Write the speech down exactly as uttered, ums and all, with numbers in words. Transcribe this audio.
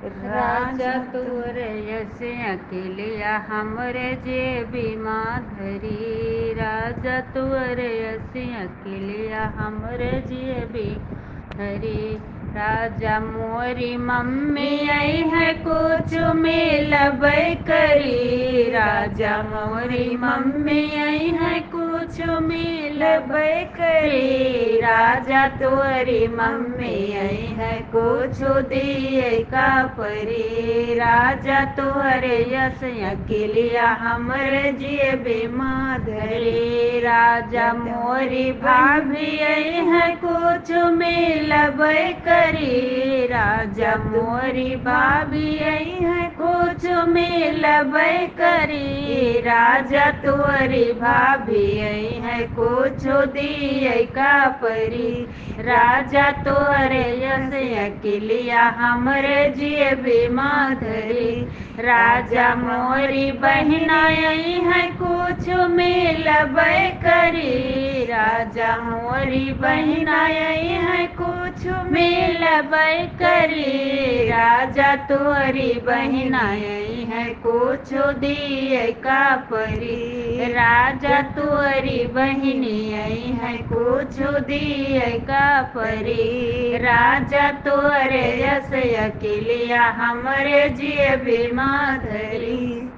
राजा तोरे यस अकिलिया हमरे जेबी मा धरी, राजा तोरे यस अकिलिया हमरे जेबी धरी। राजा मोरी मम्मी अइहैं कुछ मिलबै करी, राजा मोरी मम्मी अइहैं कुछ मिलबै करी, राजा तोरी मम्मी अइहैं कुछ दिए का परी, राजा तोरे यस अकिलिया हमरे जेबी मा धरी। राजा मोरी भाभी अइहैं कुछ मिलबै करी, राजा मोरी भाभी अइहैं कुछ मिलबै करी, राजा तोरी भाभी अइहैं कुछ दिए का परी, राजा तोरे यस अकिलिया हमरे जेबी मा धरी। राजा मोरी बहिना अइहैं कुछ मिलबै करी, राजा मोरी बहिना अइहैं कुछ मिलबै करी, राजा तोरी बहिना अइहैं कुछ दिए का परी, राजा तोरी बहिनी अइहैं कुछ दिए का परी, राजा तोरे यस अकिलिया हमरे जेबी मा धरी।